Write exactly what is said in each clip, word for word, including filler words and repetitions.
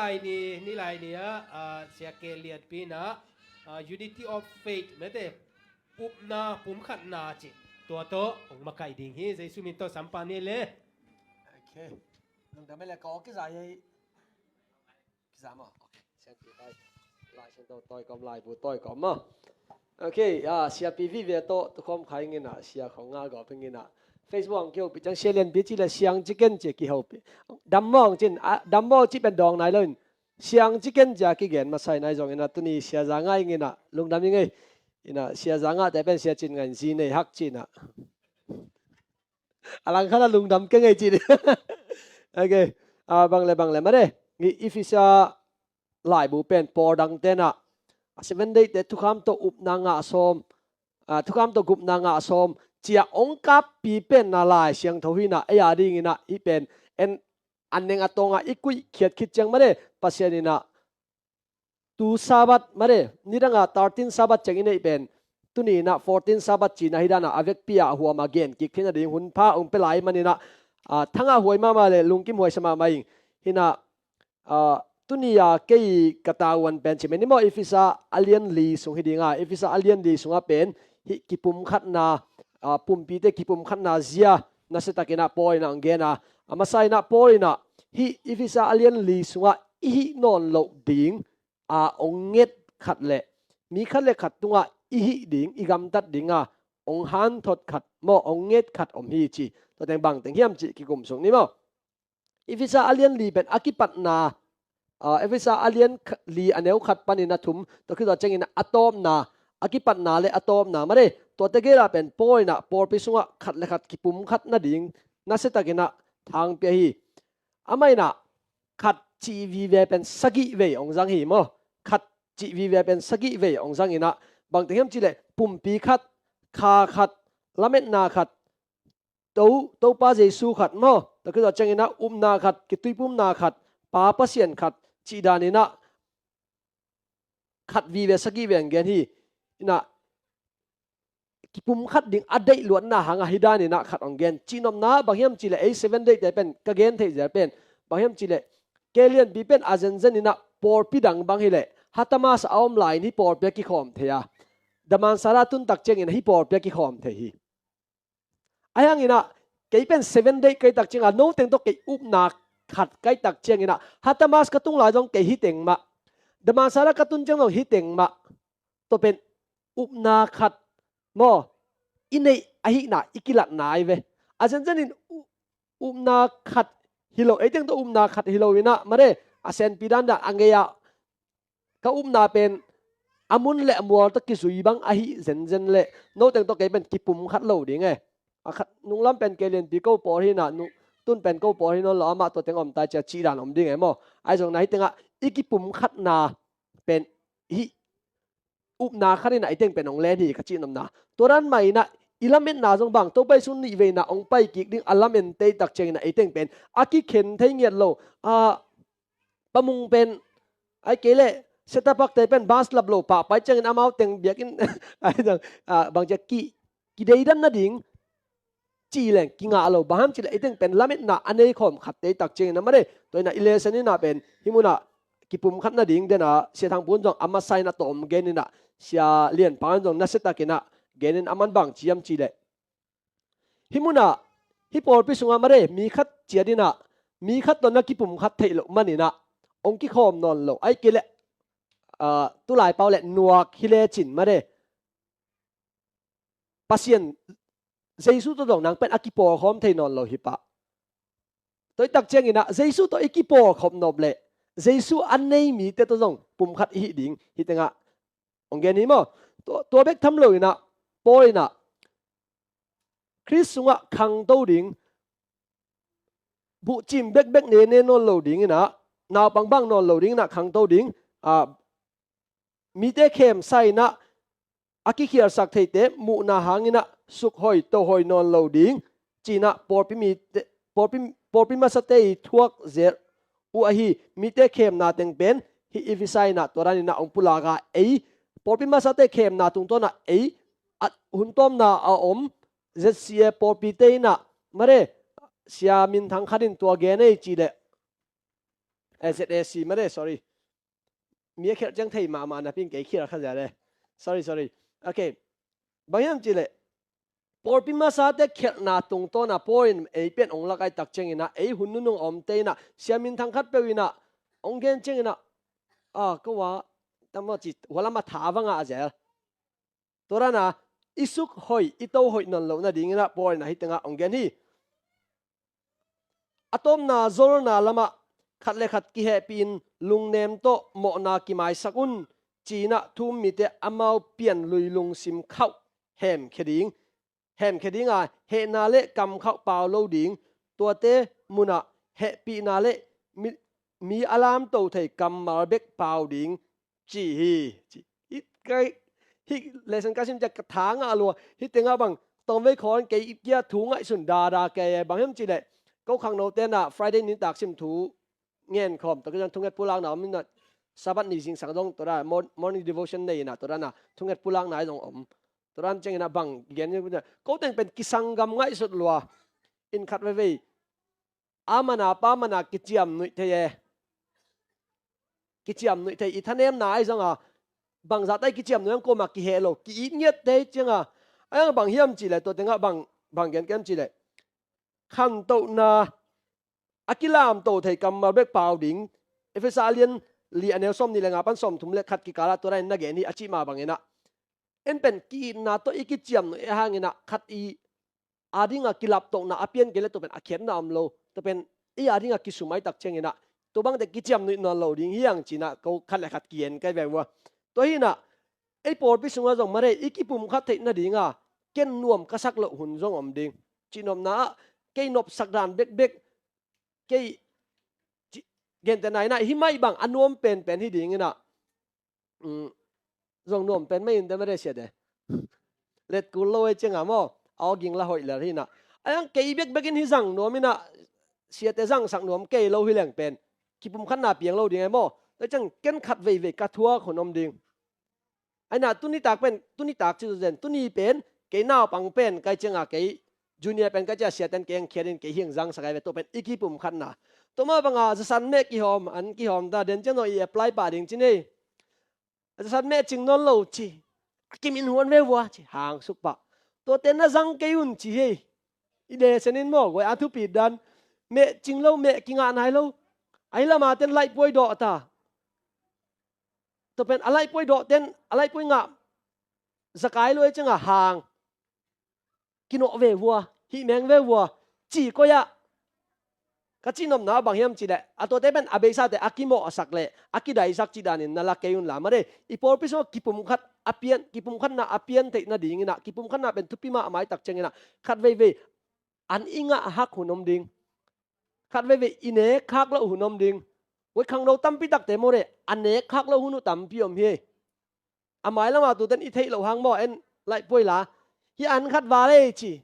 Lai ni, ni lai ni ah, ah, Sia Ke Lianpi in ah, ah, Unity of Faith mete, upna pumkhatna ci, tua tawh hong makaih ding hi. Jesu min tawh sampa ni le. Okay. Lungdam ei le, ka aw kiza hi. Kiza maw? Okay. Siangpi lai. Lai Siangtho tawi kawm, laibu tawi kawm maw? Okay, ah, Siapi vive tawh tukhawm kha ing in ah, Sia khong nga gawp ing in ah. Facebook ang kihopih ciang Sia Lianpi ci le Siang ci ken ci kihopih. Dam maw ang cin, ah, dam maw ci pen dawng nai lo in. Siang ci ken ci a kigen masa in ah, ahi zongin ah tuni Sia Za Nga ing in ah, lungdam ing ei. In ah Sia Za Nga te pen Sia Cin Nga in zi nei hak ci in ah. A lang khat a lungdam kei ngei ci ding. Okay. Ah, bang le, bang le, mare. I Efesa laibu pen Paul dangte in ah, a Seven Day te thukham tawh upna ngah sawm, ah, thukham tawh gupna ngah sawm ci a hong kappi pen na Lai Siangtho hi in ah, ei a ding in ah, hih pen en a neng a tawng a i kuih khiat khit ciang mare, Pasian in ah two Sabbath mare, nidang a thirteen Sabbath ciang i neih pen, tuni in ah fourteen Sabbath ci in ah, hi dan a a vekpi a huam a gen kik theihna ding hun pha hong pia lai man in ah, ah, thangah huai mahmah le lungkim huai sa mahmah ing. Hi in ah, ah, tuni a kei ka tavuan pen ci mai ni maw, Efesa a lian li sung hi ding a, Efesa a lian li sungah pen hih kipumkhatna, ah, pumpite kipumkhatna zia nasia takin ah Paul in ah hong gen a, a masa in ah Paul in ah hih Efesa a lian li sungah i hih nawn loh ding a hong nget khat le mi khat le khat tungah i hih ding, i gamtat ding a hong hanthot khat maw, hong nget khat om hi ci. Tua teng bang teng hiam cih kikum suk ni maw. Efesa a lian li pen a kipatna, ah, Efesa a lian kh-, li a neu khat panin a thum, tua khit tua ciangin a tawpna, a kipatna le a tawpna mare, tuate gel ah pen Paul in ah pawlpi sungah khat le khat kipumkhat nading nasia takin ah thang pia hi. Amah in ah khat cih vive pen sagih vei hong zang hi maw. Khat cih vive pen sagih vei hong zang in ah, bang teng hiam cih leh pumpi khat, kha khat, lametna khat, To, Topa Jesu khat maw, tua khit tua ciangin ah upna khat, kituipumna khat, Pa Pasian khat, cih dan in ah khat vive sagih vei hong gen hi. In ah kipumkhat ding a deih luatna hang ahi dan in ah khat hong gen. Cihnopna bang hiam cih leh, ei Seven Day te pen ka gen theih zel pen bang hiam cih leh, Ke Lianpi pen a zenzen in ah pawlpi dang bang hi leh, Hatamas a om lai in hih pawlpi ah kikhawm thei a, Damansara tun tak ciangin hih pawlpi ah kikhawm thei hi. Ahi hangin ah kei pen Seven Day ka hih tak ciangin ah, no teng tawh kei upna khat ka hih tak ciangin ah, Hatamas ka tung lai zong kei hih teng mah, Damansara ka tun ciang zong hih teng mah. Tua pen upna khat maw, i neih ahihna i kilatna ahi ve. A zenzen in u-, upna khat hi lo, ei teng tawh upna khat hi lo in ah, mare, a senpi dandan a ngei ah ka upna pen a mun le a mual tawh kizui bang ahi zenzen leh, no teng tawh kei pen kipumkhat lo ding e. A khat nunglam pen Ke Lianpi ko pawl hi in ah, nu-, tun pen ko pawl hi nawn lo, amah tua teng om tai ci a cih dan om ding e maw. Ahi zongin ah hih tengah i kipumkhatna pen hih upna khat in ah ei teng pen hong len hi ka cihnopna. Tua dan mah in ah i lametna zong bang, Topa Jesu nih vei in ah hong pai kik ding a lamente tak ciangin ah ei teng pen a kikhen thei ngiat lo. A, pamung pen, ahih kei leh, setapak te pen bus lap lo pah pai ciangin amau teng biakinn, ah, bang ci a ki, kideidan nading ci leng kingah lo. Bang hiam cih leh ei teng pen lametna a nei khawm khatte tak ciangin ah, mare, tua in ah i lesson in ah pen hih mun ah kipumkhat nading den ah, Sia Thang Pun zong a masa in a tawm gen in ah, Sia Lian Pang in zong nasia takin ah gen in, aman bang ci hiam cih leh, hih mun ah, hih pawlpi sungah, mare, mi khat ciat in ah, mi khat tawh na kipumkhat theih loh man in ah hong kikhawm nawn lo. Ahih kei leh, ah, tulai pau leh nuak hi lecin, mare, Pasian Jesu tawh zong nang pen a kipawlkhawm thei nawn lo hi pah. Tua hih tak ciangin ah Jesu tawh i kipawlkhop nop leh Jesu a nei mite tawh zong pumkhat i hih ding hih tengah hong gen hi maw. Tua, tua bek tham lo in ah, Paul in ah Khrist sungah khangto ding, buhcim bekbek nene nawn lo ding in ah, naupang bang nawn lo ding in ah khangto ding, ah, mite khemsa in ah a kikhialsak theite muhna hangin ah sukhoi tohoi nawn lo ding, ci in ah pawlpi mite, pawlpi, pawlpi masate i thuak zel uh ahi mite khemna teng pen hih Efesa in ah tua dan in ah hong pulak a, ei pawlpi masate khemna tungtawn ah ei a hun tawmna a om Z C A pawlpite in ah, mare, sia minthang khat in tua gen ei cih leh, Eh, Z A C mah de, sorry. Mi a khialh ciang thei mahmah napi in kei khialh kha zia de. Sorry, sorry. Okay. Bang hiam cih leh pawlpi masate khialhna tungtawn a Paul in ei pen ong lak ahih tak ciangin ah, ei hun nunung a omte in ah, siamin thang khatpeuh in ah ong gen ciangin ah, a, ko a, tam maw ci, hua lam a tha va ngah zel. Tua dan a i suk hoih, i to hoih nawn loh nadingin ah Paul in ah hih tengah ong gen hi. A tawpna zolna lamah khat le khat kihehpih in lungnem tawh mawhna kimaisak un, ci-in ah thu-um mite amau pianlui lungsim khauh hemkhia ding, hemkhia ding a, hehna le kamkhauh pau lo ding, tuate munah hehpihna le mi, mi a lamto thei kammal bek pau ding, ci hi. Ci. Hih kai, hih lesson ka sim ciang ka tha ngah lua. Hih tengah bang tawmvei khawl in kei kia thu ngaihsun dada kei e, bang hiam cih leh ko khangnote in ah Friday nitak sim thu ngen khawm, tua kei ciang thunget pulakna om in ah, Sabbath ni zingsang zong tua dan a mor-, morning devotion nei in ah tua dan a thunget pulakna zong om. Tua dan ciangin ah bang gen, ko teng pen kisanggam ngaihsut lua in khat veivei a man a pa man a kiciamnuih thei e. Kiciamnuih thei, i thanemna ahi zong a, bangzah ta i kiciamnuih ang kuamah kiheh lo, ki-it ngiatte ciang a, a yang bang hiam cih leh, tua tengah bang, bang gen kem cih leh, khantohna a kilamto thei kammal bek pau ding. Efesa a lian li a neu sawmnih le nga pan sawmthum le khat kikal ah tua dan in na gen hi a cih mah bangin ah, en pen ki-itna tawh i kiciamnuih ahih hangin ah khat i ading a kilaptohna a pian kei leh tua pen a khiatna om lo. Tua pen i ading a kisum ahih tak ciangin ah tua bangte kiciamnuih nawn lo ding hi hang ci-in ah ko khat le khat ki-en kai ve ua. Tua hi in ah ei pawlpi sungah zong mare i kipumkhat theih nading a ken nuam ka sak loh hun zong om ding. Cihnopna ah kei nopsak dan bekbek, kei ci-, gentehna in ah hih mah bang a nuam penpen hi ding in ah, um, zong nuam pen mah in te mare siate. Let kul lo ei ciang a maw, a aw ging la hoih lel hi in ah. A yang kei bekbek in hih zang nuam in ah, siate zangsak nuam kei lo hi leng pen kipumkhatna piang lo ding ei maw. Tua ciang ken khat veivei ka thuak hun om ding. Ai na, tuni tak pen, tuni tak ci zen, tuni pen kei naupang pen kai ciang a, kei junior pen kai ciang a, siaten kei heng khiat in kei heng zangsak ai ve, tua pen i kipumkhatna. Tua mah bang a zasan meh kihawm, an kihawm ta, den ciang zong i apply pah ding ci ni. Zasan meh cing nawn lo ci, a kimin huan ve vua ci, hang suk pah. Tuate na zang kei un ci hi. I de sen in maw, guai a thupi dan. Meh cing lo, meh kingah nai lo. Ahi lam a ten laihpuai dawh ta. Tua pen a laihpuai dawh ten, a laihpuai ngah zakai lo ei ciang a hang kinawh ve vua, hih meng ve vua, ci koih ah. Ka cihnopna bang hiam cih leh, a tuate pen a beisate a kimawhsak leh a kidaisak cih danin na la kei un la mare. I pawlpi sungah kipumkhat a pian, kipumkhatna a pian theih nading in ah, kipumkhatna pen thupi mahmah ahih tak ciang in ah, khat veivei an i ngah hak hun om ding. Khat veivei i nek khak loh hun om ding. Guai khangno tampi takte maw le, a nek khak loh hun uh tampi om hi. A mailam a tuten i theih loh hang maw, en laihpuai la. Hih an khat val ei ci.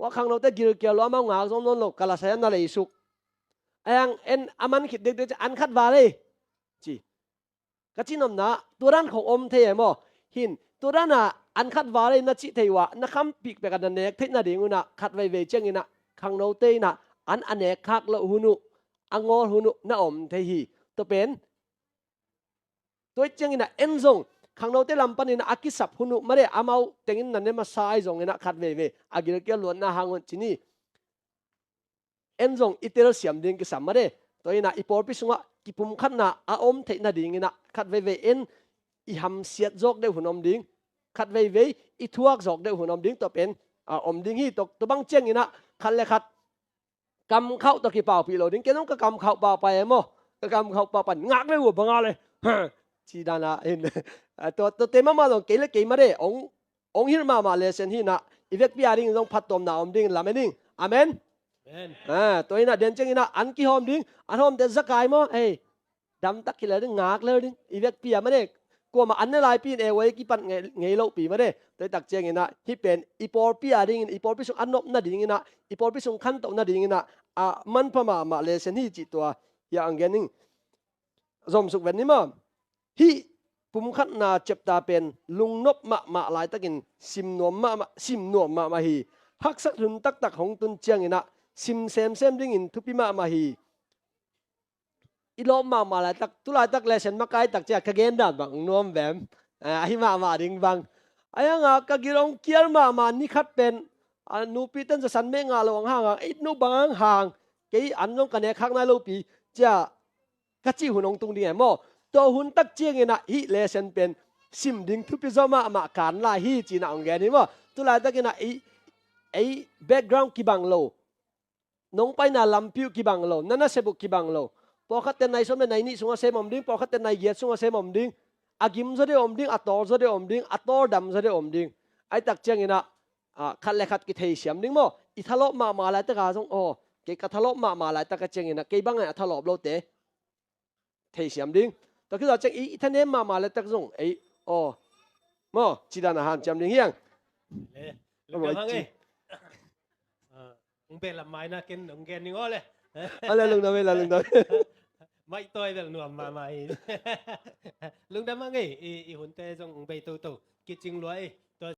Ua khangnote gilkial lua, amau ngak zong nawn lo, ka la sai a na leisuk. A yang en a man khit dekdek ci, an khat val ei ci. Ka cihnopna, tua dan khong om thei e maw. Hin, tua dan a an khat val ei na cih thei uh a, na khampik pek a na nek theih nading un ah, khat veivei ciang in ah, khangnote in ah an a nek khak loh hun uh, a ngawl hun uh na om thei hi. Tua pen tua ciang in ah en zong khangnote lam pan in ah a kisap hun uh mare, amau teng in na ne masa ai zong in ah khat veivei a gilkial luatna hang un ci ni. En zong i telsiam ding kisam mare. Tua in ah i pawlpi sungah kipumkhatna a om theih nading in ah khat veivei en i hamsiat zawk deuh hun om ding. Khat veivei i thuak zawk deuh hun om ding, tua pen a om ding hi. Tua, tua bang ciang in ah khat le khat kamkhauh tawh kipaupih lo ding. Ken zong ka kamkhauh pahpah e maw. Ka kamkhauh pahpah ngak le uh bang a le, ci dan a hin. A, tua, tuate mahmah zong kei le kei mare ong, ong hilh mahmah lesson hi in ah, i vekpi a ding zong phattuamna om ding in lamen ing. Amen. Amen. A, tua in ah den ciang in ah an kihawm ding, an hawmte zakai maw, ei, damtak hi lel ding, ngak lel ding. I vekpi a mane, kuamah an ne laipi in e wei kipat ngei, ngei lohpi mane. Tua i tak ciang in ah hih pen i pawlpi a ding in, i pawlpi sung a nop nading in ah, i pawlpi sung khantoh nading in ah, a manpha mahmah lesson hi cih tua hi a ang gen ing. Zomsuk ven ni maw. Hih pumkhatna chapter pen lungnop mahmah laitakin sim nuam mahmah, sim nuam mahmah hi. Haksat hun taktak hong tun ciang in ah sim semsem ding in thupi mahmah hi. i lawp mahmah laitak, tu laitak lesson makai tak ciah ka gen dan bang nuam vem? Ah, ahi mahmah ding bang. Ahi hanga ka gil hong kial mahmah ni khat pen, ah, nupi ten zasan meh ngah lo ang hang, ah, i nu bang hang, kei an zong ka nek khak nai lopi ciah ka cih hun hong tung ding e maw. Tua hun tak ciangin ah hih lesson pen sim ding thupi zaw mahmah kan lai hi ci-in ah hong gen hi maw. Tu laitakin ah ei, ei background kibang lo, nong paina lampi uh kibang lo, na nasep uh kibang lo. Pawlkhatte nai sawm le nai nih sungah sem om ding, pawlkhatte nai giat sungah sem om ding. A gim zaw deuh om ding, a tawl zaw deuh om ding, a tawldam zaw deuh om ding. Ahi tak ciangin ah, ah, khat le khat kitheisiam ding maw. I thalawp mahmah laitak a zong, aw, kei ka thalawp mahmah laitak a ciangin ah kei bang a thalawp lote theisiam ding. Tua khit zawh ciang i, i thanem mahmah laitak zong ei, aw, maw, ci dan a hanciam ding hi hang. Le, lungdam hang ei. Ah, hong beh lam mai na ken hong gen ning aw le. A le, lungdam ei, la lungdam ei. Maih tawi bel nuam mahmah hi. Lungdam hang ei, i, i hunte zong hong bei toto. Kicing lua ei.